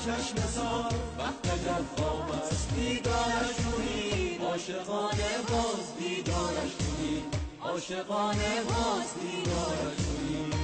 چشم سار. وقت اگر خواب است بیدارش کنید، عاشقانه باز بیدارش کنید، عاشقانه باز بیدارش کنید.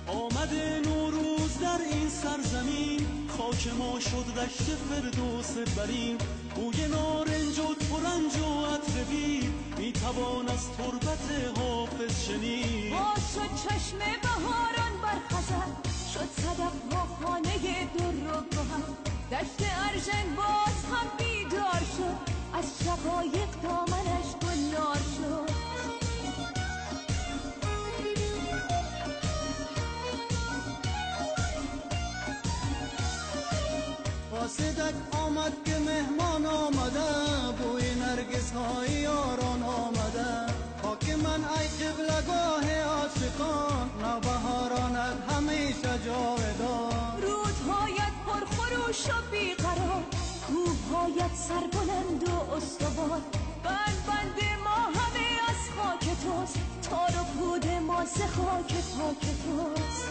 آمده نوروز در این سرزمین، خاک ما شد دشت فردوس برین. بوی نارنج و ترنج و عطر بید، میتوان از تربت حافظ شنید. باز شد چشم بهاران بر خزر، شد صدف ها خانه در و گهر. دشت ارژنگ باز هم بیدار شد، از شقایق دامنش گلنار شد. قاصدک آمد که مهمان آمده، بوی نرگس های یاران آمده. خاک من ای قبلگاه عاشقان، نوبهارانت همیشه جاودان. رودهایت پرخروش و بیقرار، کوههایت سربلند و استوار. بند بند ما همه از خاک توست، تار و پود ما ز خاک پاک توست.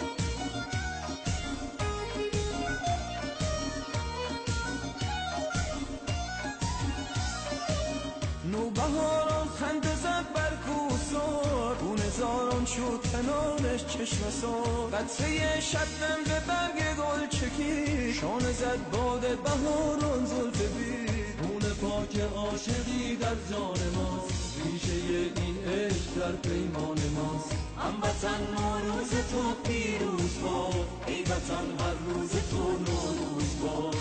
نوبهاران خنده زد بر کوهسار، گونه زاران شد کنارش چشم سار. قطره شبنم به برگ گل چکید، شانه زد باد بهاران زلف بید. خون پاک عاشقی در جان ماست، ریشه این عشق در پیمان ماست. هموطن نوروز تو پیروز باد، ای وطن هر روز تو نوروز باد.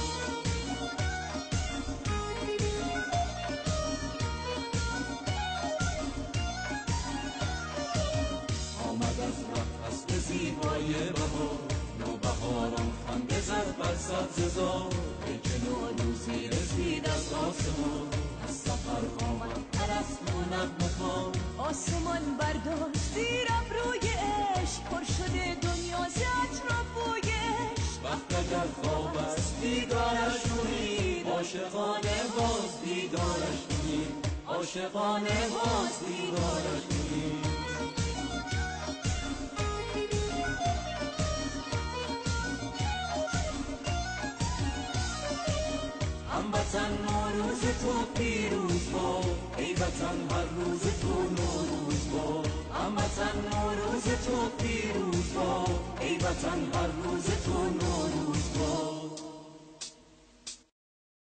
زیبای بهار، نوبهاران خنده زد بر سبزه‌زار. ای که نوروزی رسید از آسمان، از سفر آمد پرستو نغمه خوان. آسمان برداشت زیر ابروی عشق، پر شده دنیا ز عطر و بوی عشق. وقت اگر خواب است بیدارش کنید، عاشقانه باز بیدارش کنید، عاشقانه باز بیدارش کنید. هموطن نوروز تو پیروز باد، ای وطن هر روز تو نوروز باد. هموطن نوروز تو پیروز باد، ای وطن هر روز تو نوروز.